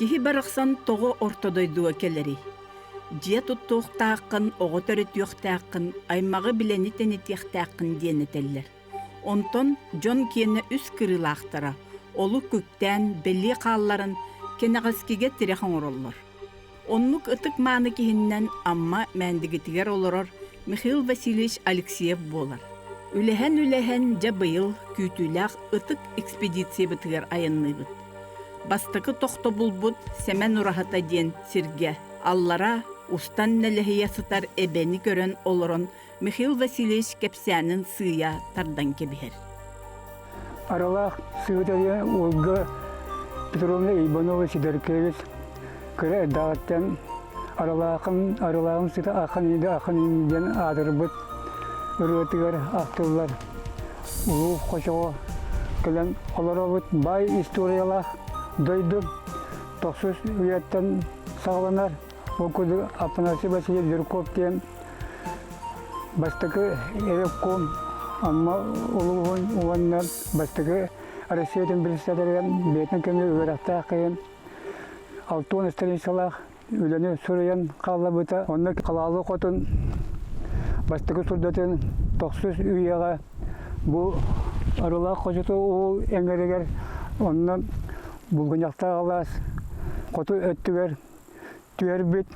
Киһи барахсан тоҕо орто дойдуга кэлэрий? Дьиэ туттуохтааххын, оҕо төрөтүөхтээххин, аймаҕы билэни тэнитиэхтээххин диэн этэллэр. Онтон дьон киэнэ үс кырыылаахтара олук үктээн, бэлиэ хаалларан, кэнэҕэскигэ тирэх оҥороллор. Оннук ытык-мааны киһиннэн Амма Мээндигитигэр олорор Михаил Васильевич Алексеев буолар. Үлэһэн-үлэһэн дьэ быйыл күүтүүлээх ытык экспедициябытыгар айанныыбыт. Бастакы тохтобулбут Сэмэн Ураһата диэн сиргэ аллара устан нэлэһийэ сытар эбэни көрөн олорон Михаил Васильевич кэпсээнин сыыйа тардан кэбиһэр. Аралаах сыыта диэн Ольга Петровна Иванова Сидоркевич кыра эрдэҕиттэн Аралаахым, Аралааҕым сыта ахан иде ахан диэн аатырбыт ырыатыгар ахтыллар улуу хочоҕо кэлэн олоробут. Баай историялаах дойду тохсус үйэттэн саҕаланар. Ол курдук Афанасий Васильевич Жирков диэн бастакы ревком Амма улууһун уонна бастакы Россиятын председателэ бэйэтин кэмигэр үөрэхтээх киһи 60 страницалаах үлэни суруйан хаалларбыта. Онно Халаалы хотун бастакы сурдатын тохсус үйэҕэ бу Арылаах хочоту уул эҥэригэр онно Булгунньахтаах алаас хоту өттүгэр түһэрбит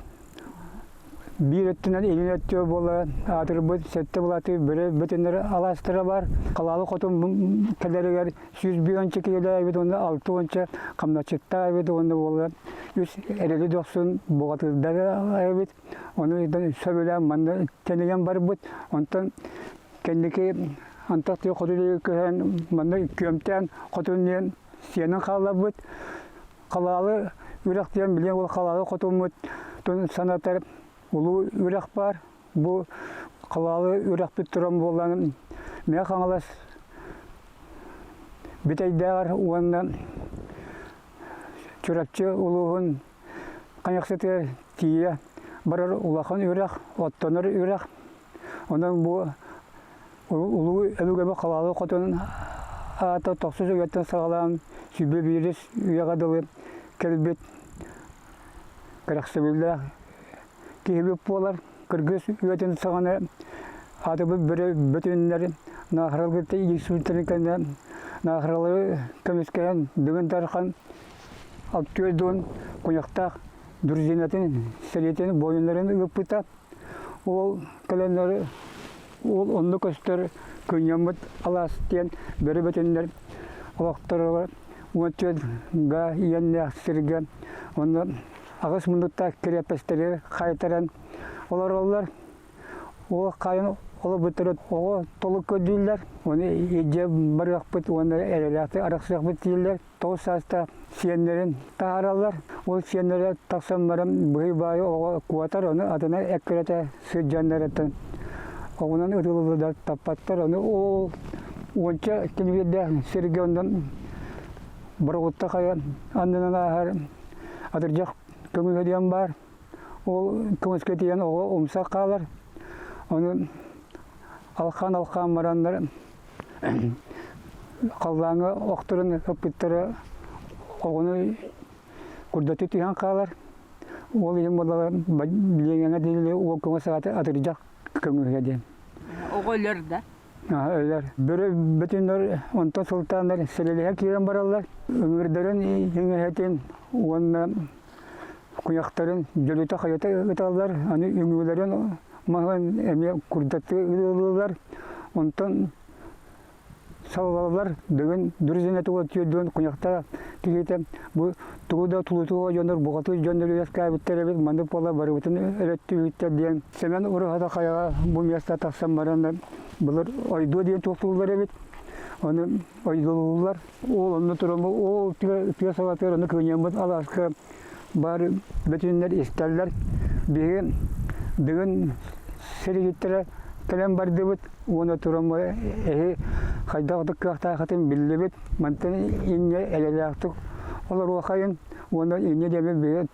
биир өттүнэн илин өттүө буола аатырбыт сэттэ былааты бөрө бүтүннэр алаастара бар. Халаалы хотун кэлэригэр 101 киһилээбит уонна 6 хамначчыттаабыт уонна буола үс эрэли дохсун буҕатырдара эбит. Ону сөбүлээн манна тэнийэн барбыт. Онтон кэнники антах хоту көһөн манна күөмтээн хотун диэн сиэнэн хаалларбыт. Халаалы үрэх диэн билиэн ол халаалы хотуммут санатар улуу үрэх баар. Бу халаалы үрэхпит туран буолан Мэҥэ Хаҥалас Бүтэйдээҕэр уонна Чурапчы улууһун Хайахсытыгар тиийэ барар улахан үрэх, оттонор үрэх. Онон бу улуу өбүгэбит Халаалы хотун аата тохсус үйэттэн саҕалаан сүбэ биирис үйэҕэ дылы кэлбит кэрэхсэбиллээх киһибит буолар. Кыргыз үйэтин саҕана аатыбыт бөрө бөтүннэр Наахаралгытта иирсибиттэрин кэннэ Наахаралы көмүскэһэн Бүгүн Дархан Алтүөрдуон куйахтаах дружинатын сэриитин буойуннарын ыыппыта. Ол кэлэннэр ол онно көстөр кынньаммыт алаас диэн бөрө бөтөннөр олохторугар 14 га иэннээх сиргэ онно аҕыс муннуктаах кириэппэстэри хайтаран олороллор. Ол хайын олорбуттара оҕо толук көрдүүллэр, ону илдьэ барыахпыт уонна эрэлээхтик арахсыахпыт дииллэр. Тоҕус саастаах сиэннэрин таһаараллар. Ол сиэннэрэ тахсан баран быһый баайы оҕо куотар, ону атына эккирэтэ сылдьаннарыттан оҕунан ытыллыда таппаттар. Ону ол уонча кинигэлээх сиргэ онон Бороҕутта хайа аннынан ааһар атырдьах көҥүһэ диэн баар. Ол көмүскэ тиийэн оҕо умса хаалар. Ону алхаан-алхаан бараннар халлааҥҥа охторон ыппыттара оҕону курдаты түһэн хаалар. Ол иһин буоллаҕа билиэҥҥэ диэри уол көҥүс аата атырдьах көҥүһэ диэн. Оҕо өлөр да? Өлөр. Бөрө бүтүннэр онтон сылтааннар сэлэлэһэ киирэн бараллар. Ыҥырдарын иҥэһэтин уонна куйахтарын дьөлүтэ хайата ыталлар. Аны үҥүүлэрин маһын эмиэ курдаттыы ылыллар. Онтон салалалар бүгүн дружина туга түөрдүөн куйахтара киһитэ бу тугу да тулутуга дьоннор буҕатыы дьоннор үөскээбиттэр эбит маннык буола барыбытын өлөттүүбүттэр диэн Сэмэн Уруһата хайаҕа бу миэстэ тахсан баран былыр ойдуо диэн туохтууллар эбит ону ойдулууллар ол онно туран ол тыа салатыгар ону кыынньаммыт алааска баар бөтүннэр истэллэр. Биһиги бүгүн сиригиттэрэ кэлэн бардыбыт уонна туран эһи хайдах кыахтаахытын биллибит. Мантан инньэ элэлээхтик олоруохайын уонна инньэ диэммит биһиги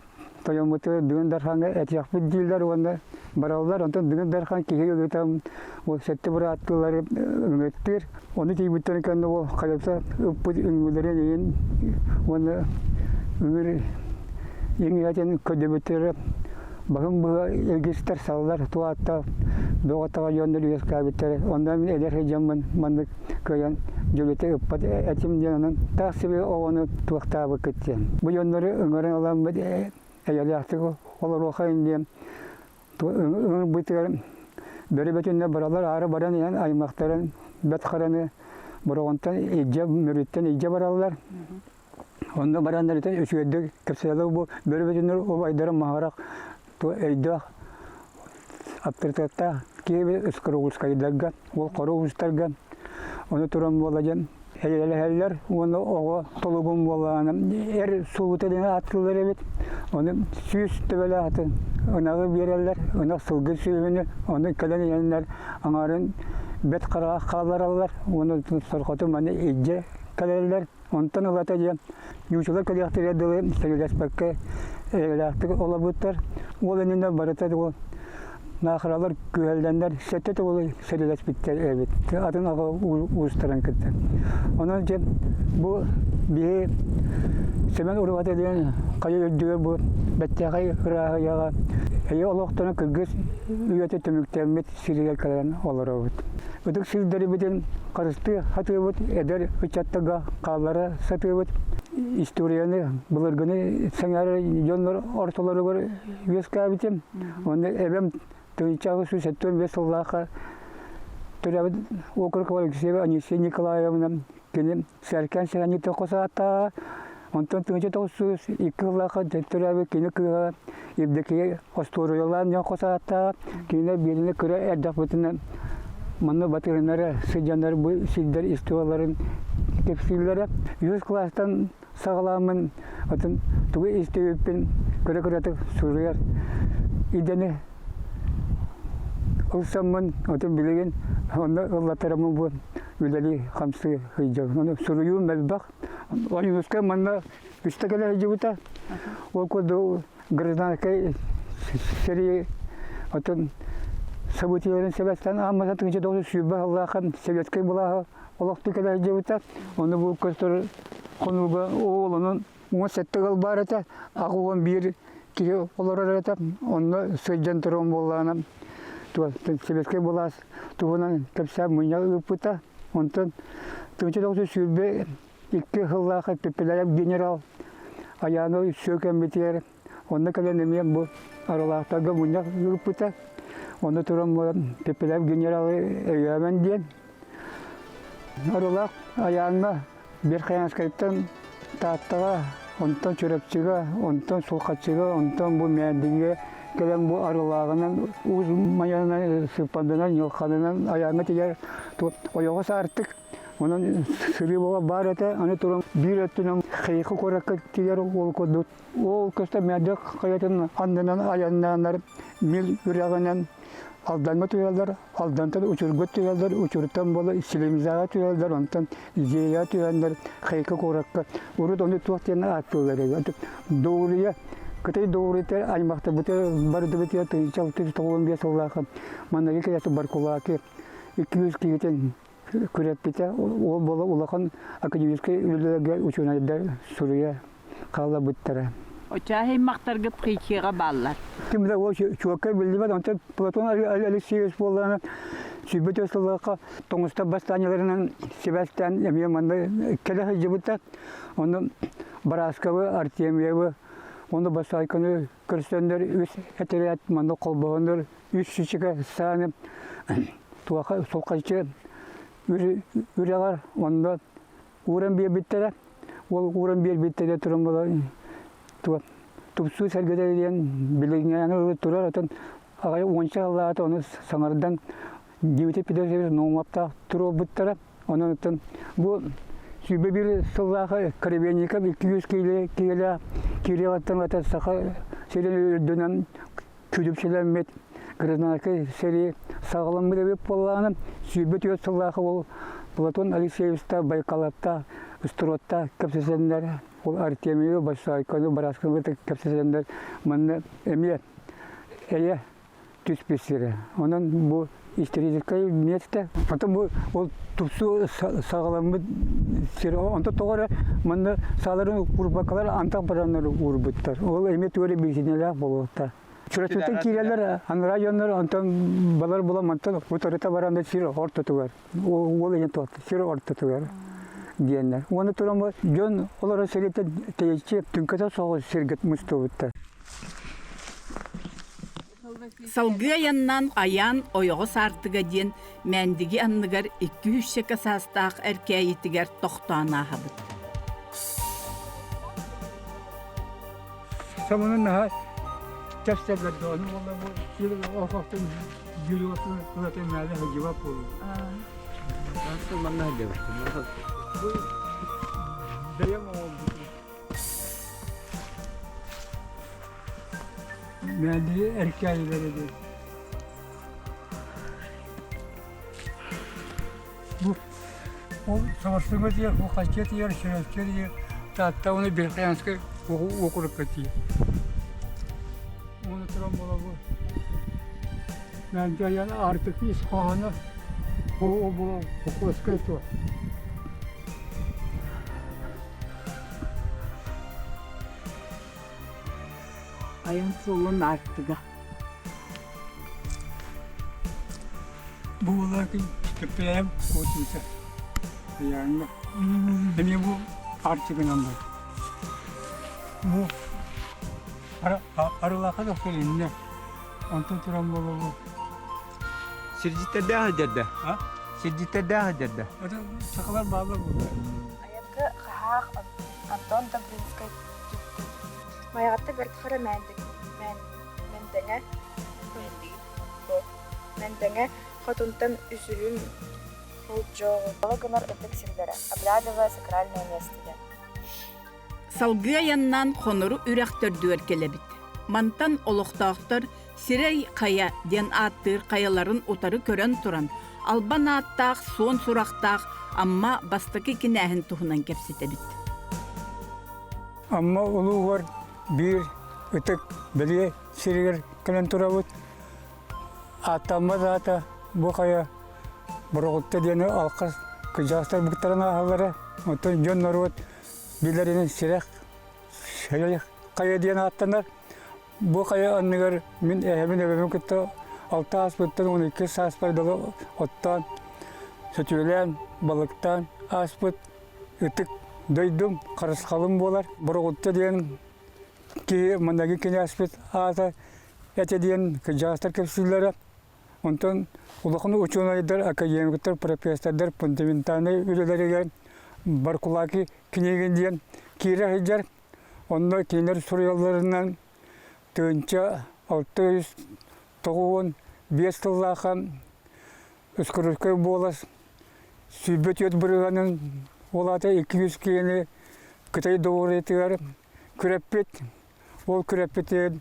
тойоммутугар Бүгүн Дархаҥҥа этиэхпит дииллэр уонна бараллар. Онтон Бүгүн Дархан киһи өлүүтэ ол сэттэ бырааттыылары ыҥыттыыр. Ону тиийбиттэрин кэннэ ол хайата ыппыт үҥүүлэрин иһин уонна үҥүр Иҥиэтин көдөбүтүрэ баһын быһа илгистэр саллар туаатта бөҕө-таҕа дьоннор үөскээбиттэрэ. Онно мин эдэр сылдьаммын маннык кыайан дьөлүтэ ыппат этим диэн онон таах сибэ оҕону туохтаабыккыт диэн. Бу дьоннору ыҥыран ыламмыт эйэлээхтик олоруохайын диэн ыҥырбытыгар бөрө бөтүннэ баралар аара баран иһэн аймахтарын бэт хараны Бороҕонтон илдьэ Мүрүттэн илдьэ бараллар. Онно бараннар үчүгэйдик кэпсээлэр бу бөрө бөтүннэр убайдара маһарах өйдөөх аптарытыаттаах киһи Скоробускайдарга, ол хоро уустарга ону туран буола диэн эйэлэһэллэр уонна оҕо толугун буоллаҕына эр сулута диэн ааттыыллар эбит. Ону сүүс төбөлөөх ынаҕы биэрэллэр, ынах сылгы сүөһүнү, ону кэлэн иһэннэр аҥаарын бэт хараҕа хааллараллар уонна сорҕотун маны илдьэ кэлэллэр. Онтон ылата диэн ньуучалар кэлиэхтэригэр дылы сэриилэспэккэ эйэлээхтик олорбуттар. Ол иннинэ барыта ол наахаралар күһэллэннэр сэттэ төгүл сэриилэспиттэр эбит. Атын аҕа уустарын кытта. Онон дьэ бу биһи Сэмэн Уруһата диэн хайа үрдүгэр бу бэттээхэй ырааһыйаҕа эйэ олохторун кыргыз үйэтэ түмүктэммит сиригэр кэлэн олоробут. Ытык сирдэрибитин харыстыы сатыыбыт, эдэр ыччаттарга хааллара сатыыбыт. Историяны, былыргыны сэҥээрэр дьоннор ортолоругар үөскээбитим. Онно эбэм 1875 сыллаахха төрөөбүт округ Алексеева Анисия Николаевна кини Сэркэн сэһэнньитэ хос ааттааҕа. Онтон 1902 сыллаахха төрөөбүт кини кыыһа Евдокия остуоруйалаан дьон хос ааттааҕа. Кинилэр биирини кыра эрдэхпитинэ манна батыһыннара сылдьаннар бу сирдэр историяларын кэпсииллэрэ. Үһүс кылаастан саҕалааммын атын тугу истибиппин кыра-кыратык суруйар идэни ылсаммын отун билигин онно ыллатараммын бу үлэлии хамсыы сылдьабын. Ону суруйуум элбэх. Ойуунускай манна үстэ кэлэ сылдьыбыта. Ол курдук гражданскай сэрии отон событиеларын сэбэстэн ааммата 1920 сыллаахха советскай былааһы олохтуу кэлэ сылдьыбыта. Ону бу көстөр хонууга оҕолонон 17 ыал баар этэ, 81 киһи олорор этэ. Онно сылдьан туран буоллаҕына советскай былаас туһунан кэпсээн мунньах ыыппыта. Онтон 1922 сыллаах Пепеляев генерал Аяну сүөкэммитигэр онно кэлэн эмиэ бу Аралаахтарга мунньах ыыппыта. Онно туран Пепеляев генералы өйөөмөн диэн Арылаах Айааҥҥа Верхоянскайтан Тааттаҕа, онтон Чурапчыга, онтон Сулхаччыга, онтон бу Мээндиҥҥэ кэлэн бу Арылааҕынан, Уус Майанан, Сыппанданан, Ньылханынан Айааҥҥа тиийэр ойоҕос аартык. Онон сырыы буола баар этэ. Аны туран биир өттүнэн Хейхи куоракка тиийэр ол курдук. Ол көстө Мээндик хайатын аннынан айаннааннар Мил үрэҕинэн Алдаҥҥа түһэллэр, Алдантан Учурга түһэллэр, Учуртан буола Селимзаҕа түһэллэр, онтон Зея түһэннэр Хейка куоракка. Урут ону туох диэн ааттыыллар эбит. Доуруйа, Кытай доуруйата аймахтарбыта бардыбытыгар 1995 сыллаахха манныгы кэлээти Баркулаки 200 киһитин күрэппитэ. Ол буола улахан академическай үлэлэргэ учуонайдар суруйа хаалларбыттара. Оччоҕо аймахтаргыт Хийхиэҕэ бааллар. Ким да ол чуолкай биллибэт, онтон Платон Алексеевич буоллаҕына 24 сыллаахха тоҥустар бастаанньаларынан сибээстээн эмиэ манна кэлэ сылдьыбыта. Онно Барасковы, Артемьевы, уонна Басайканы көрсөннөр үс этэрээт манна холбоһоннор үс сүүсчэкэ сааны туоха сулхаччы үрэҕэр онно ууран биэрбиттэрэ. Ол ууран биэрбиттэрэ туран була тупсуу сэргэтэ диэн билиҥҥээҥи турар отон аҕай уонча сыллаата ону саҥардан Дмитрий Петрович Наумовтаах туруорбуттара. Онон оттон бу 21 сыллаах Коробейников 200 киилэ киириэҕиттэн ата саха сирин үрдүнэн күлүпсэлэммит гражданскай сэрии саҕаламмыт эбит буоллаҕына, 24 сыллаах ол Платон Алексеевичта Байкалатта, Стротта кэпсэтэннэр, ол Артемию Большойкону, Барасканы кэпсэтэннэр манна эмиэ эйэ. түспүт сирэ. Онон бу историческай место. Потом бу ол тупсуу саҕаламмыт сир. Онто тоҕо эрэ манна сааларын уурбаккалар антах бараннар уурбуттар. Ол эмиэ тугу эрэ биисинэлээх буолуохтаах. Чурапчыттан киирэллэр анараа дьоннор онтон балар була мантан утарыта баран сир ортотугар уол иһин туох сир ортотугар диэннэр. Уонна туран дьон олорор сириттэн тэйиччи түҥкэтэ соҕус сиргэ мустубуттар. Салгыы айаннаан Айаан ойоҕос аартыга диэн Мээндиги анныгар 200 саастаах эркээйитигэр тохтоон ааһабыт. Саманын наһаа тэпсэллэр ону буолла бу сир оһохтон дьүрүотун ылатын мээлэ сылдьыбат буолуу. Манна сылдьабыт. Бу бэйэм оҥорбутум. Мээндиги эркээйилэрэ диэн. Бу ол Саҥарсыҥҥа тиийэр, бу Хачча тиийэр, Чурапчы тиийэр, Таатта уонна Верхоянскай уокурукка тиийэр. Уонна туран буола бу Мээнчэ айан Аартык ис хоһооно бу бу Охотскай туо. Айан суолун аартыга. Бу улаакын Кэппээйэм куотуута ыйааҥҥа. Эмиэ бу арчыгынан бар. Бу арылаха да иннэ. Онтон туран буола бу. Сирдьиттэрдээх дьэрдэ. А? Сирдьиттэрдээх дьэрдэ. Это сахалар бааллар буолла. Айаргы хаһаах Антон Добринскай түптүк. Майаҕатта Бэрт Хара Мэндэҥэ Мэндэҥэ хотунтан үсүһүн болдьооҕу гынар ытык сирдэрэ обрядовое сакральное место диэн. Салгыы айаннаан Хонору үрэх төрдүгэр кэлэбит. Мантан олохтоохтор Сирэй Хайа диэн ааттыыр хайаларын утары көрөн туран, албан ааттаах, суон сурахтаах Амма бастакы кинээһин туһунан кэпсэтэбит. Амма улууһугар биир ытык бэлиэ сиригэр кэлэн турабыт. Ааттаммат аата бу хайа Бороҕутта диэни алхас кырдьаҕастар быктаран ааһаллара. Оттон дьон норуот билэринэн сирэх хайа диэн ааттанар. Бу хайа анныгар мин эһэбин эбэбин кытта алта ааспыттан 12 сааспар дылы оттоон, сөтүөлээн, балыктаан ааспыт ытык дойдум, харысхалым буолар. Бороҕутта диэн киһи манныгы кинээспит аата этэ диэн кырдьаҕастар кэпсииллэрэ. Онтон улахан учуонайдар, академиктар, профессордар фундаментальнай үлэлэригэр Баркулаки книги диэн киирэ сылдьар. Онно кинилэр суруйалларынан 1695 сыллаахха Скорскай буолас 24 бырыһыанын ол аата 200 киһини Кытай доҕуруйатыгар күрэппит. Ол күрэппитин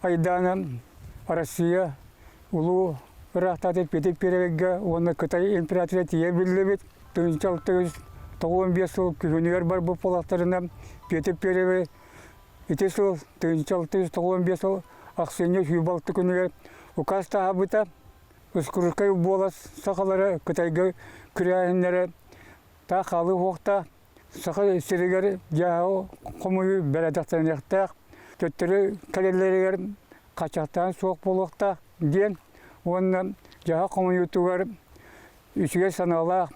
айдаана Россия улуу ыраахтааты Петр Первыйга уонна Кытай императора тиийэ биллибит. 1695 сыл күһүнүгэр барбыт буоллахтарына Петр Первый ити сыл 1695 сыл ахсынньы 26 күнүгэр указ таһаарбыта. Ускурускай буолас сахалары Кытайга күрээһиннэрэ таах хаалыы суохтаах. Саха сиригэр дьаһал хомуйуу бэрэдэхтэниэхтээх, төттөрү кэлэллэригэр хачахтаан суох буолуохтаах диэн уонна дьаһал хомуйуутугар үчүгэй санаалаах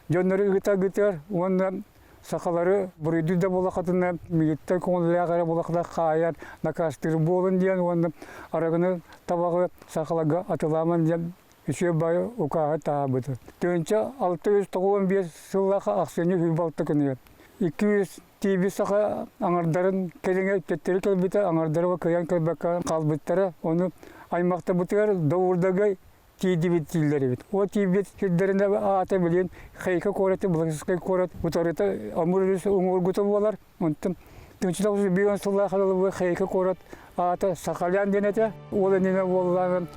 дьоннору ыыта-ыытар уонна сахалары буруйдуу да буолахатына мигиттэн көҥүллээх эрэ буолахата хаайар накаастыыр буолун диэн уонна арыгыны табаҕы сахаларга атылааман диэн үчүгэй баайы укааһы таһаарбыта. 1695 сыллаах ахсынньы 26 күнүгэр 200 тиийбит саха аҥардарын кэриҥэ төттөрү кэлбитэ, аҥардара кыайан кэлбэккэ хаалбыттара. Ону аймахтарбытыгар Даурдага тиийдибит дииллэр эбит. Ол тиийбит сирдэринэ аата билин Хейка куораты, Благовещенскай куорат утарыта Амур өрүс уҥуоргута буолар. Онтон 1901 сыллаах ылыбы Хейка куорат аата Сахалян диэн этэ. Ол иннинэ буоллаҕын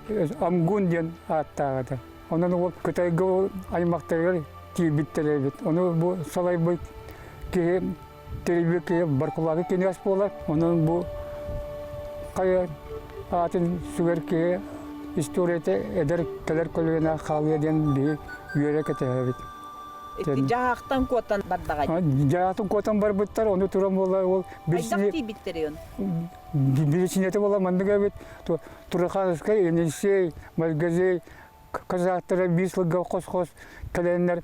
Амгун диэн ааттаах этэ. Онон ол Кытайга ол аймахтарыгар тиийбиттэр эбит. Ону бу салайбыт киһи тэрийбит киһи Баркулаакы кинээс буолар. Онон бу хайа аатын сүгэр киһи историята эдэр кэлэр көлүөнэ хаалыа диэн биһи үөрэ кэтэһэбит. Ити дьаһаахтан куотан бардаҕай? Дьаһаахтан куотан барбыттар, ону туран буолла ол Хайдах тиийбиттэрий он? Билисинэтэ буола маннык эбит. Турухановскай, Енисей, Мальгазей казахтара биир сылга хос-хос кэлэннэр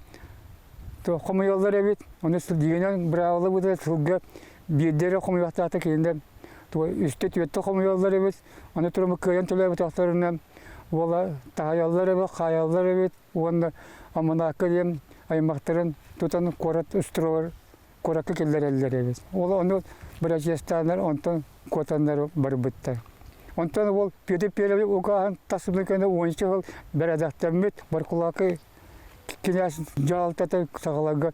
хомуйаллар эбит. Ону дьиҥинэн быраабыла быта сылга биирдэ эрэ хомуйуохтаахта кинилэр үстэ-түөртэ хомуйаллар эбит. Аны туран кыайан төлөөбөтөхтөрүнэ уола таһайаллар эбит, хаайаллар эбит уонна аманаакка диэн аймахтарын тутан куорат устуругар куоракка киллэрэллэр эбит. Ол ону бырачыастааннар онтон куотаннар барбыттар. Онтон ол Петр Первый укааһын тахсыбытын кэннэ уонча сыл бэрэдэктэммит Баркулаакы кинээс дьаһалтата саҕаларга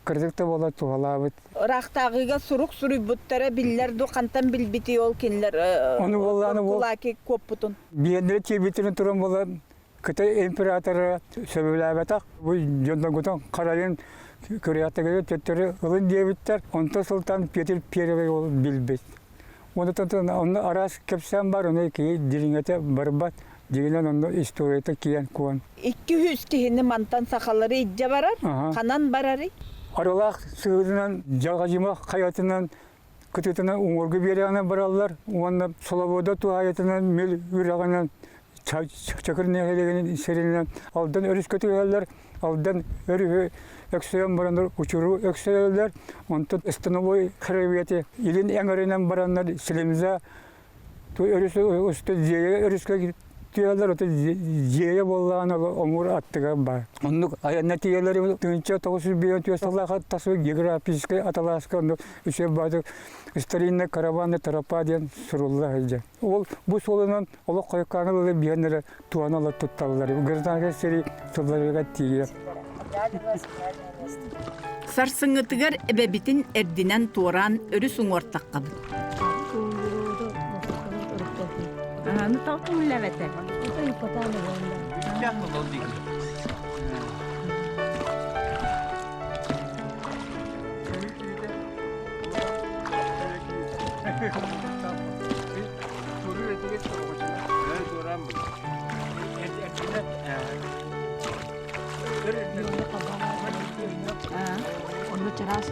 кырдьык да буола туһалаабыт. Ыраахтааҕыга сурук суруйбуттара биллэр ду хантан билбитий ол кинилэр Ону буоллааны ол Баркулаки куоппутун? Биэннэри тиийбиттэрин туран буолан Кытай императора сөбүлээбэтэх бу дьонноргутун харайын көрүөхтэригэр төттөрү ылын диэбиттэр. Онтон сылтаан Петр Первый ол билбит. Онтон онно араас кэпсээн бар, ону киһи дириҥэтэ барбат. Дьиҥинэн онно историята киэн куон. 200 киһини мантан сахалары илдьэ барар. Ханан барарый? Арылаах сыһыытынан, Дьалҕадьыма хайатынан кытыытынан уҥуоргу биэрэҕинэн бараллар уонна Солобода туһаайытынан Мил үрэҕинэн Чакыр нэһилиэгин сиринэн Алдан өрүскэ түһэллэр, Алдан өрүһү өксөйөн бараннар Учуру өксөйөллөр, онтон Становой хребети илин эҥэринэн бараннар Селимза өрүс усту Дьиэйэ өрүскэ түһэллэр, ото Дьиэйэ буоллаҕына омур аттыгар баар. Оннук айанна тиийэллэр 1954 сыллаах тасыы географическай аталааска оннук үчүгэй баатыр старинная караванная тропа диэн сурулла сылдьар. Ол бу суолунан олох хойуккааҥы ыла биһэн эрэ туһана ыла тутталлар. Гражданскай сэрии сылларыгар тиийэр. Сарсыҥҥытыгар эбэбитин эрдинэн туораан өрүс уҥуор таххабыт. Аны толкуйлабата. Онно чараас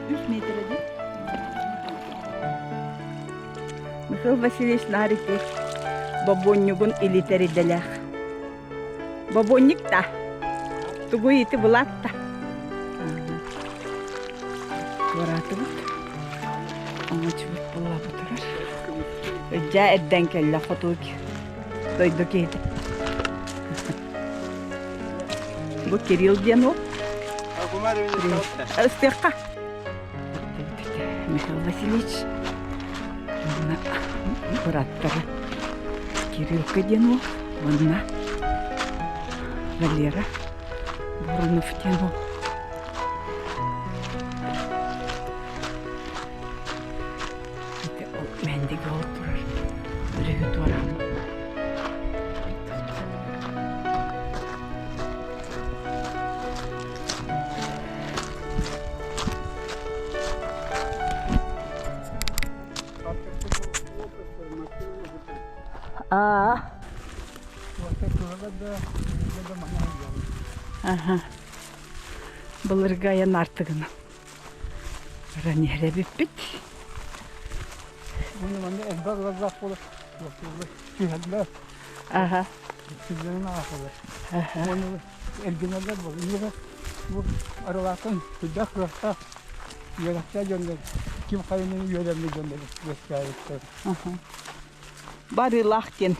Үс метр Михаил Васильевич Нариков бобуонньугун илитэр идэлээх. Бобуонньук да, тугуй ити былаат да. Туораатыбыт. Оҥочубут буолаабы турар. Ыдьаа эрдэн кэллэ хоту дойду киһитэ. Бу Кирилл диэн уол. Ыстыахха. Михаил Васильевич уонна бырааттара Кириллка диэн уол уонна Валера Воронов диэн уол. Ити ол Мэндигэ ол турар өрүһү туорааммыт. Аа. Аха. Былыргы айан аартыгынан баран иһэр эбиппит. Аха. Эргинэллэр буолла. Бу арылаатын сүрдээх кыахтаах үөрэхтээх дьоннор ким хайаны үөрэммит дьоннор үөскээбиттэр. Барыылаах диэн.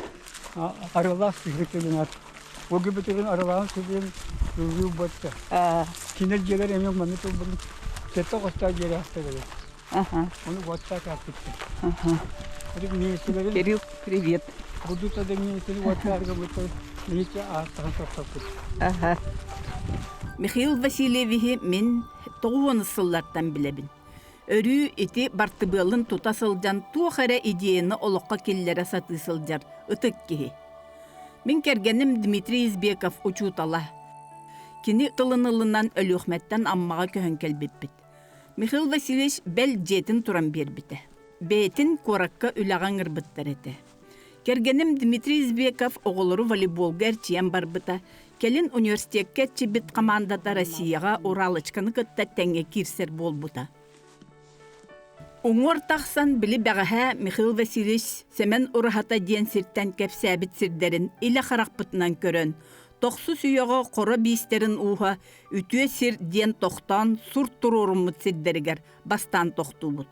Арылаах сыһыытынан Ол гибитигин арылаан сыһыын ылыы батта. Кинер дьиэлэр эмиэ манны тылбын сэттэ хостоох дьиэлээхтэр эбит. Ону уоттаах ааппыттар. Кирилл, привет. Михаил Васильевиһи мин 90 сыллартан билэбин. Өрүү ити бартыбыалын тута сылдьан туох эрэ идеяны олоххо киллэрэ сатыы сылдьар ытык киһи. Мин кэргэним Дмитрий Избеков учуутала. Кини тылын ылынан Өлүөхүмэттэн Аммаҕа көһөн кэлбиппит. Михаил Васильевич бэл дьиэтин туран биэрбитэ. Бэйэтин куоракка үлэҕэ ыҥырбыттар этэ. Кэргэним Дмитрий Избеков оҕолору волейболга эрчийэн барбыта. Кэлин университекка эрчийбит хамаандата Россияҕа Уралочканы кытта тэҥҥэ киирсэр буолбута. Уҥуор тахсан били бэҕэһээ Михаил Васильевич Сэмэн Ураһата диэн сиртэн кэпсээбит сирдэрин илэ харахпытынан көрөн, тохсус үйэҕэ хоро биистэрин ууһа үтүө сир диэн тохтоон сур туруоруммут сирдэригэр бастаан тохтуубут.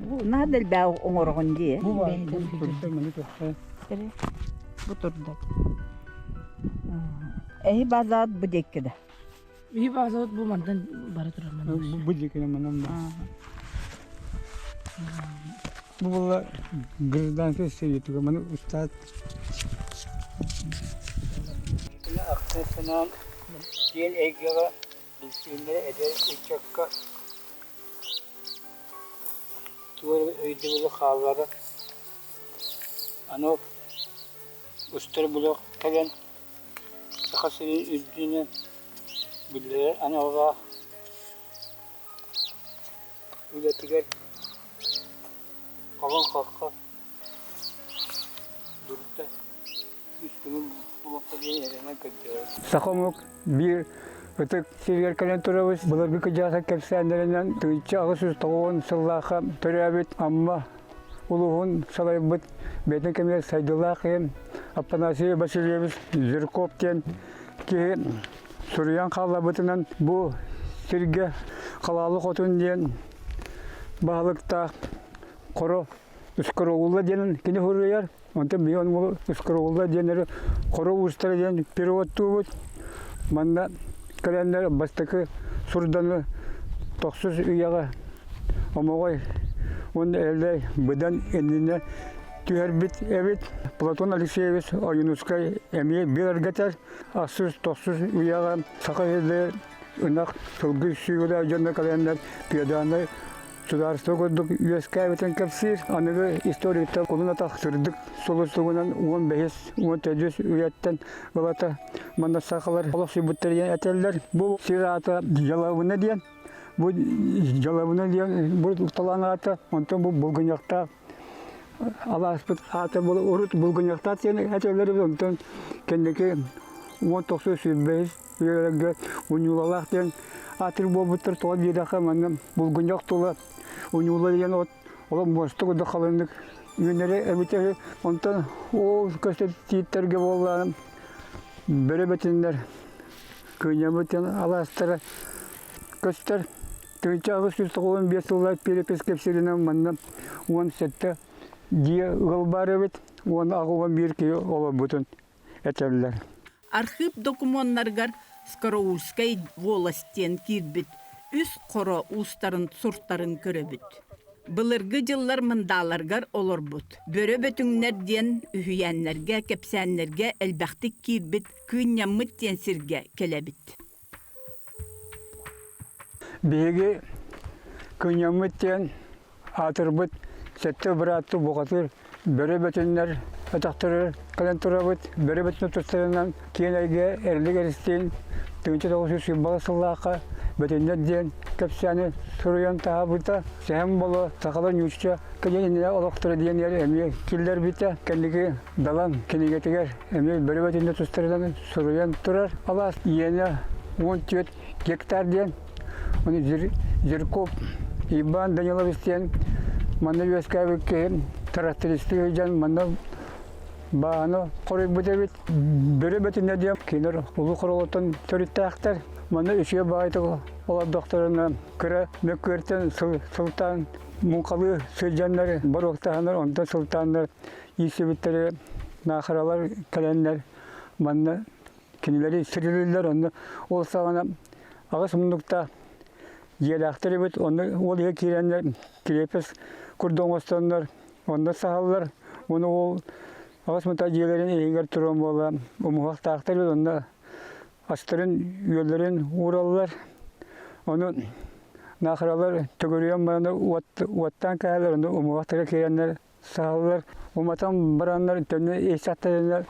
Бу наада элбэҕи оҥороҕун дии. Бу баар, бу турда, маны турда. Бу турда. Эһи базаат бу диэкки да. Биһи баазабыт бу мантан бара турар манан. Бу диэки манан ба. Бу була гражданскай сэриитигэр маны устаат Ахсын санаан киэн эйгэҕэ билсиһиннэрэ эдэр ыччакка туох эрэ өйдөбүлү хааллара аны устар бөлөх кэлэн Саха сирин үрдүнэн биллэрэр аналлаах үлэтигэр халыҥ хахха дурда күүс-көмө буолуохха диэн эрэнэн көрдөһөбүт. Саха омук биир ытык сиригэр кэлэн турабыт. Былыргы кыдьааса кэпсээннэринэн 1890 сыллаахха төрөөбүт Амма улууһун салайбыт бэйэтин кэмигэр сайдыылаах киһи Афанасий Васильевич Жирков диэн киһи суруйан хаалларбытынан бу сиргэ Халаалы Хотун диэн баһылыктаах Хоро Ускороулла диэн кини суруйар. Онтон биһиги ону Ускороулла диэннэри Хоро уустара диэн переводтуубут. Манна кэлэннэр бастакы сурданы тохсус үйэҕэ Омоҕой уонна Эллэй быдан иннинэ түһэрбит эбит. Платон Алексеевич Ойуунускай эмиэ бигэргэтэр. Ахсыс тохсус үйэҕэ саха сирдэрэ ынах сылгы сүүрэ дьонно кэлэннэр пиаданы судаарыстыба курдук үөскээбитин кэпсиир. Аныгы историктар кулун атах сырдык сулустугунан 15 14 үйэттэн ылата манна сахалар олохсуйбуттар диэн этэллэр. Бу сир аата Дьалабына диэн. Бу Дьалабына диэн бу талаан аата, онтон бу Булгуньахтаах алааспыт аата бу урут Булгуньахтаах диэн этэллэр эбит, онтон кэнники 19 сүүрбэһис үйэлэргэ Уньуулалаах диэн аатыр буолбуттар. Тоҕо диэтэххэ манна Булгунньах тула Уньуула диэн от олох муоста курдук халыҥнык үүнэрэ эбитэ үһү. Онтон ол көстөр тииттэргэ буоллаҕына бөрө бэтиннэр Кыынньаммыт диэн алаастара көстөр. 1895 сыллар перепись кэпсииринэн манна 17 дьиэ ыал баар эбит, 81 киһи олорбутун этэллэр. Архыып докумуоннарыгар Скороульскай волость диэн киирбит үс хоро уустарын суртарын көрөбүт. Былыргы дьыллар мындааларыгар олорбут Бөрө Бөтүҥнэр диэн үһүйээннэргэ, кэпсээннэргэ элбэхтик киирбит Кыынньаммыт диэн сиргэ кэлэбит. Биһиги Кыынньаммыт диэн аатырбыт сэттэ бырааттыы бухатыыр бөрө бөтүннэр өтөхтөрүгэр кэлэн турабыт. Бөрө бөтүнэ тустарынан киэн эйгэ Эрилик Эристиин 1928 сыллаахха Бөтүннэр диэн кэпсээни суруйан таһаарбыта. Сэһэн Боло сахалар нуучча кэлин иннинэ олохторо диэн эмиэ киллэрбитэ. Кэнники Далан кинигэтигэр эмиэ бөрө бөтүннэр тустарынан суруйан турар. Алаас иэнэ 14 гектар диэн. Ону Жирков Иван Данилович диэн манна үөскээбит киһи трактористыы сылдьан манна бааны хоруйбут эбит. Бөрө бөтүнэ диэн кинилэр улуу хоролоттон төрүттээхтэр. Манна үчүгэй баҕайытык олордохторуна кыра мөккүөртэн сылтаан муҥхалыы сылдьаннар боруоктаһаннар онтон сылтааннар ииссибиттэри наахаралар кэлэннэр манна кинилэри сирилииллэр онно ол саҕана аҕыс муннуктаах дьиэлээхтэр эбит онно ол иһэ киирэннэр кириэпэс курдук оҥостоннор онно саһаллар уонна ол аҕыс муннуктаах дьиэлэрин иһигэр туран буола умуһахтаахтар эбит онно астарын үөллэрин уураллар ону наахаралар төгүрүйэн баран уоттаан кээһэллэр онно умуһахтара киирэннэр саһаллар. Уматан бараннар төннө ис аттарынар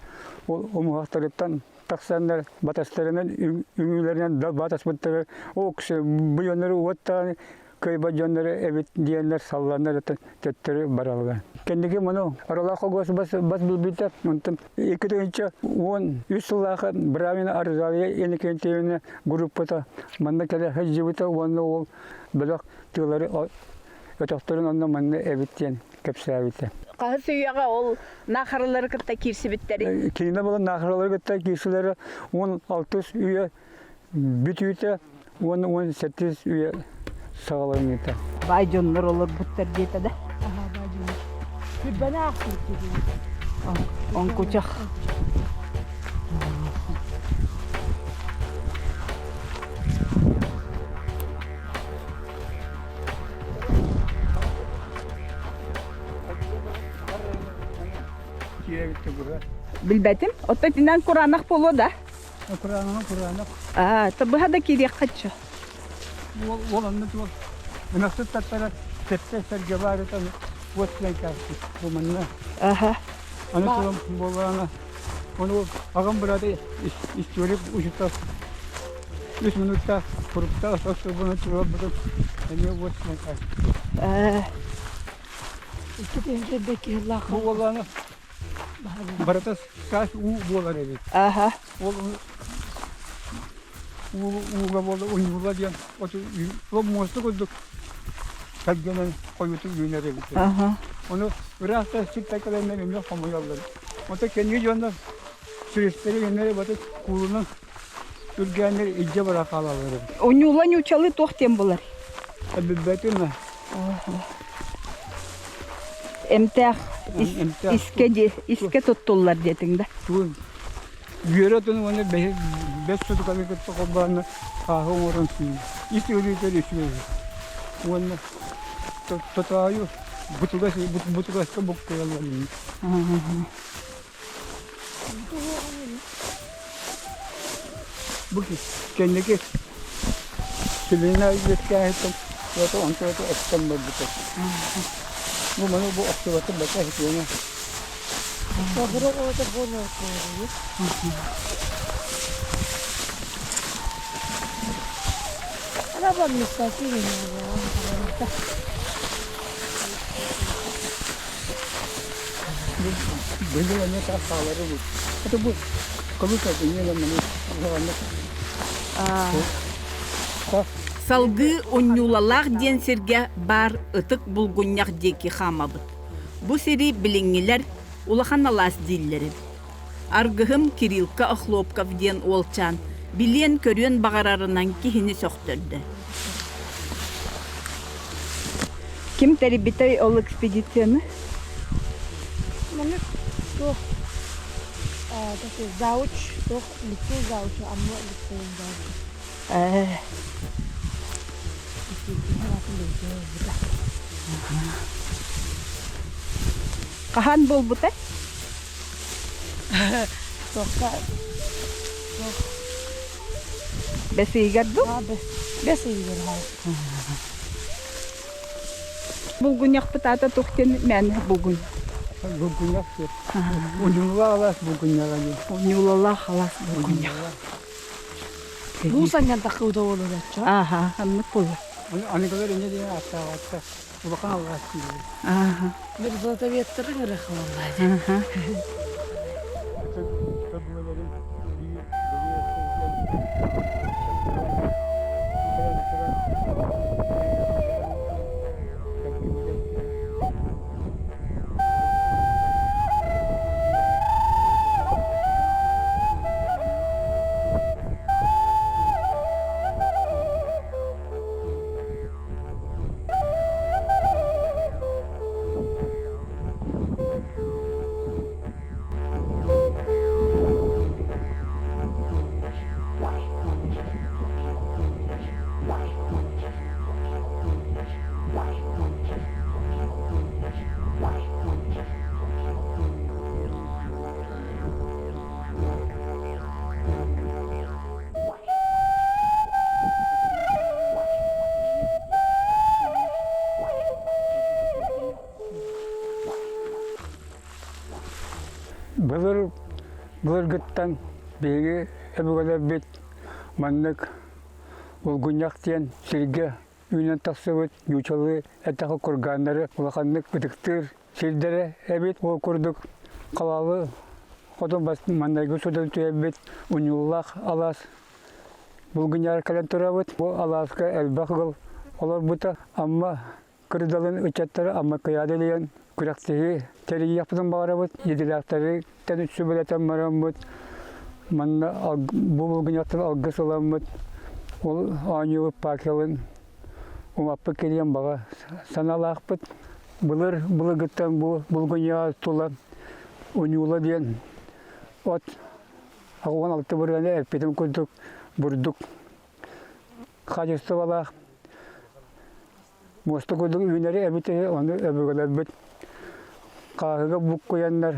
ол умуһахтарыттан тахсаннар батастарынан үҥүүлэринэн батаспыттары ол киси бу дьоннору уоттаан кыайбат дьоннору эбит диэннэр салланнар төттөрү бараллар. Кэнники муну Аралаах Огос бас бас билбитэ онтон 2013 сыллаахы Бравина Арзалия Иннокентьевна группата манна кэлэ сылдьыбыта уонна ол бөлөх тыалары өтөхтөрүн онно манна эбит диэн кэпсээбитэ. Хаһыс үйэҕэ ол наахаралары кытта киирсибиттэрий? Кинилэр буолан наахаралары кытта киирсилэрэ 16 үйэ бүтүүтэ уонна 18 үйэ саҕаланыыта. Баай дьоннор олорбуттар диэтэ да? Аха, баай дьоннор. Сүрбэни аахсыбыт Оҥкучах. Билбэтим. Оттон итинэн кураанах буолуо да? Кураанах, кураанах. Аа, быһа да киириэххэ чо. Уол онно туох ынахсыт таттара сэттэ сэргэ баар этэ уот силэн кээспит бу манна. Аха. Аны туран буоллаҕына ону аҕам быраата историк учуутал үс минуттаах фруктаах остуолбаны туруорбутун эмиэ уот силэн кээспит. Икки тыһыынча бэкиһиллаах. Бу буоллаҕына барыта саас уу буолар эбит. Аха. Ол ууга буола унньуула диэн оту ол муоста курдук сэргэнэн хойутук үүнэр эбит. Ону ыраахта сиртэн кэлэннэр эмиэ хомуйаллар. Онтон кэнники дьоннор сүрэхтэри гэннэри баты куулунан үргээннэр илдьэ бара хаалаллар эбит. Унньуула ньуучалыы туох диэн булар? Билбэтим. Эмтээх искэ искэ туттуллар диэтиҥ да? Туун Үөрэ отун уонна бэс сутуканы кытта холбоонно хааһы оҥорон сиир. Ис ыарыытыгар үчүгэй. Уонна тотоойу бутугас бутугаска буккуйаллар. Бу кэнники Селена үөскээһиттэн уота онто оттон барбыта. Бу маны бу охсубата бата иһитиэнэ. Быйыл эмиэ хаалары бу. Это бу кылыта Салгыы Унньуулалаах диэн сиргэ баар Ытык Булгунньах диэки хаамабыт. Бу сири билиҥҥилэр Улахан алаас дииллэр эбит. Аргыһым Кириллка Охлопков диэн уолчаан билиэн-көрүөн баҕарарынан киһини сөхтөрдө. Ким тэрийбитэй ол экспедицияны? Маннык туох зауч туох лицей зауча Амма лицейин зауча. Ээ. Хаһан буолбутай? Туохха туох Бэс ыйыгар дуу? Бэс ыйыгар Булгунньахпыт аата туох диэн мээнэ булгун. Булгунньах диэн. Унньуулаах алаас булгунньаҕа диэн. Унньуулалаах алаас булгунньах. Муус анньан таххыбыта буолуо Ааха, аннык буолла. Аныгылар инньэ диэн ааттаабаттар. Улахан алаас дииллэр. Ааха. Мерзлотоведтарын эрэ хабаллаа. Аха. Былыргыттан биһиги өбүгэлэрбит маннык Булгунньах диэн сиргэ үүнэн тахсыбыт нуучалыы эттэххэ кургааннары улаханнык ытыктыыр сирдэрэ эбит. Ол курдук Халаалы хотун маҥнайгы судан түһэрбит унньуулаах алаас Булгунньаҕар кэлэн турабыт. Бу алааска элбэх ыал олорбута. Амма кырдалын ыччаттара Амма Кыйаада диэн күрэхтэһии тэрийиэхпитин баҕарабыт. Идэлээхтэриттэн сүбэлэтэн бараммыт манна бу булгунньахтан алгыс ыламмыт ол оонньуубут факелын умаппыт кириэн баҕа санаалаахпыт. Былыр былыргыттан бу булгунньаҕа тула уньуула диэн от 16 бырыаны эппитим курдук бурдук хаачыстыбалаах муоста курдук үүнэри эбит ону өбүгэлэрбит хааһыга буккуйаннар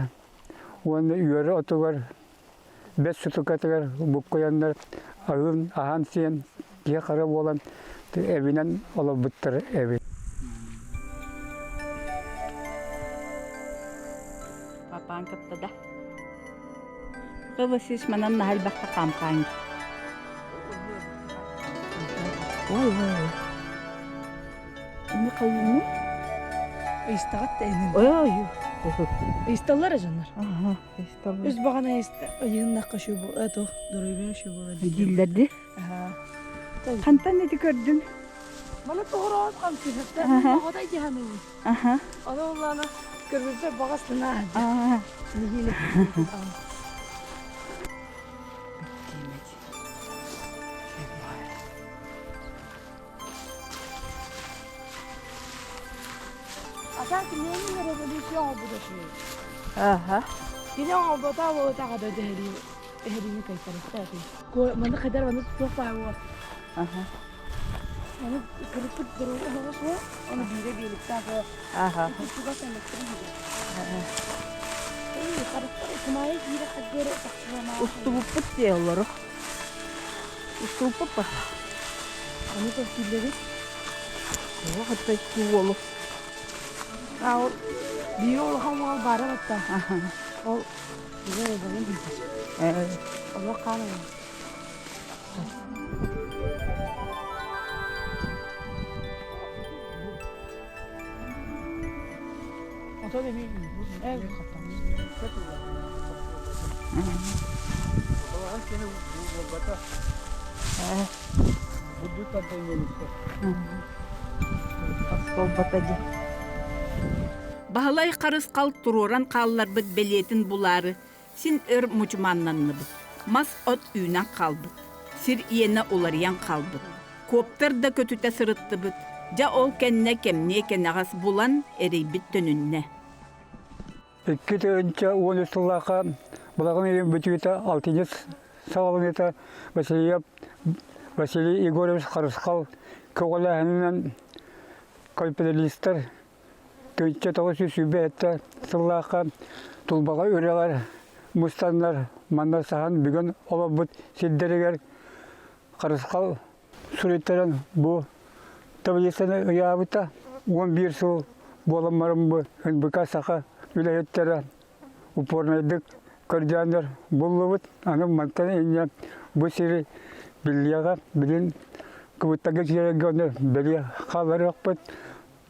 уонна үөрэ отугар бэс сутукатыгар буккуйаннар аһыын аһаан сиэн киһи хара буолан эбинэн олорбуттар эбит. Папаан кытта да. Василий манан наһаа элбэхтэ хаамхааҥ. Ой, ой, ой. Ини хайыыны? Ыйыстаҕат да инин. Ой, ой. Ыйысталлар дьоннор. Ага, ыйысталлар. Үс баҕана ыйыһыннахха шүү бу это доруобуйа шүү була Дииллэрди. Хантан ити көрдүҥ? Маны тоҕороон хамсыһыттар. Оҕотой дьаһаныыбын. Ону улаана көрбүппэр баҕас санаа. Нэһиилэ. А так Ленин революция оҥорбута үчүгэй. Кини оҥорбото буолтаҕа да дэһэриини кайтарыста этим. Маны хайдар маны туох баар буо. Маны кырыппыт дорога оһоҕо суох, ону биирэ биэликтээх буо. Чугас Устубуппут дии олору. Устубуппут ба. Аны тохтуулларый? Туох оттой уолу. А ол биир улахан уол баара батта. Ол биир балын билбит. Олох хаалан. Баһылай Харысхал туруоран хаалларбыт бэлиэтин булаары син өр мучумааннанныбыт. Мас-от үүнэн хаалбыт, сир иэнэ уларыйан хаалбыт. Коптер да көтүтэ сырыттыбыт, дьэ ол кэннэ кэмниэ кэнэҕэс булан эрэйбит төнүннэ. 2013 сыллаахха Балаҕан ыйын бүтүүтэ алтынньы саҕаланыыта Васильев Василий Егорович Харысхал көҕүлээһининэн капиталистар 1927 сыллаахха Тулбаҕа үрэҕэр мустаннар манна саһан бүгэн олорбут сирдэригэр Харысхал суруйтаран бу таблицаны ыйаабыта. 11 сыл буолан баран бу НБК саха үлэһиттэрэ упорнайдык көрдөөннөр буллубут. Аны мантан инньэ бу сири биллиэҕэ, билин кыбыттарга киирэргэ ону бэлиэ хаалларыахпыт.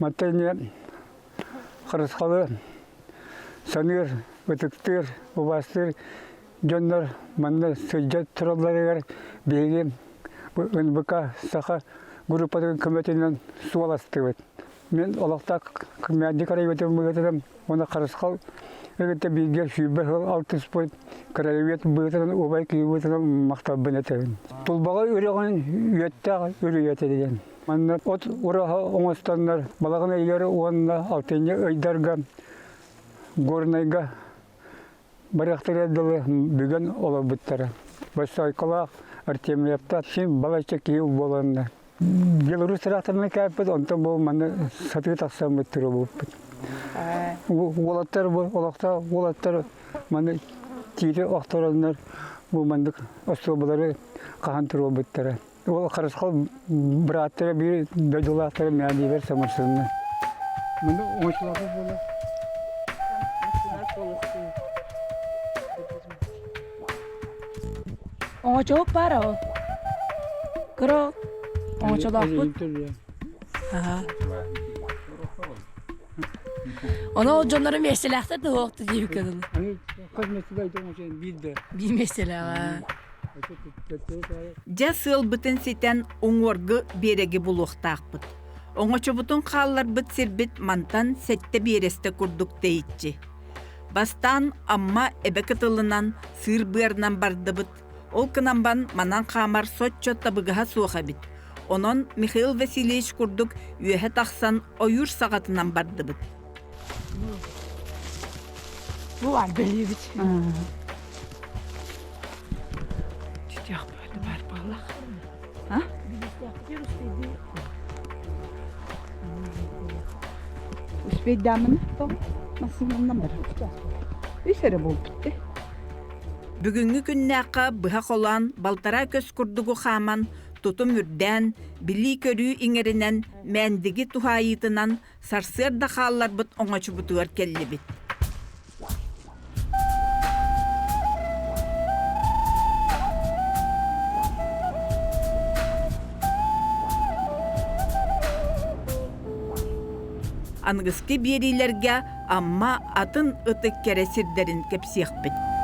Мантан инньэ Харысхалы саныыр, ытыктыыр, убаастыыр дьоннор манна сылдьа туралларыгар биһиги НБК саха группатын көмөтүнэн суол астыбыт. Мин олохтоох Кымньаадьы краеведын быһыытынан уонна Харысхал кытта бииргэ 20 сыл алтыспыт краевед быһыытынан убай киһи быһыытынан махталбын этэбин. Тулбаҕа үрэҕин үөттээх үрүйэтэ диэн. Манна от ураһа оҥостоннор балаҕан ыйыгар уонна алтынньы ыйдарга Горнайга барыахтарыгар дылы бүгэн олорбуттара. Боссоойколоох Артемьевтар син балачча киһи буоланнар. Беларусь тыраахтарынан кээппит, онтон бу манна сатыы тахсаммыт туруобуппут. Уолаттар бу олохтоох уолаттар маны тиити охтороннор бу маннык остуолбалары хаһан туруорбуттара. Ол Харысхал бырааттара биир дойдулаахтара мээдиибэр самырсынна. Маны оҥочулаах буолар. Оҥочоһук баара ол. Кыра оҥочолоохпут. Ону ол дьоннору миэстэлээхтэр да суохту диэбиккэ дылы. Биир миэстэлээҕэ. Дьэ сыалбытын ситэн уҥуоргу биэрэги булуохтаахпыт. Оҥочобутун хаалларбыт сирбит мантан сэттэ биэрэстэ курдук тэйиччи. Бастаан Амма эбэ кытылынан сыыр быарынан бардыбыт. Ол гынан манан хаамар соччо табыгаһа суох эбит. Онон Михаил Васильевич курдук үөһэ тахсан ойуур саҕатынан бардыбыт. Бу бар бэлиэбит. Түтүөх баар буоллах. А? Успейдаамына тоҕо массыынанан барар. Үс эрэ буолбут дээ. Бүгүҥҥү күннээххэ быһа холоон балтараа көс курдугу хааман, тутум үрдээн, билии-көрүү иҥэринэн, Мээндиги туһаайыытынан сарсыарда хаалларбыт оҥочубутугар кэллибит. Аныгыскы биэриилэргэ Амма атын ытык кэрэ сирдэрин кэпсиэхпит.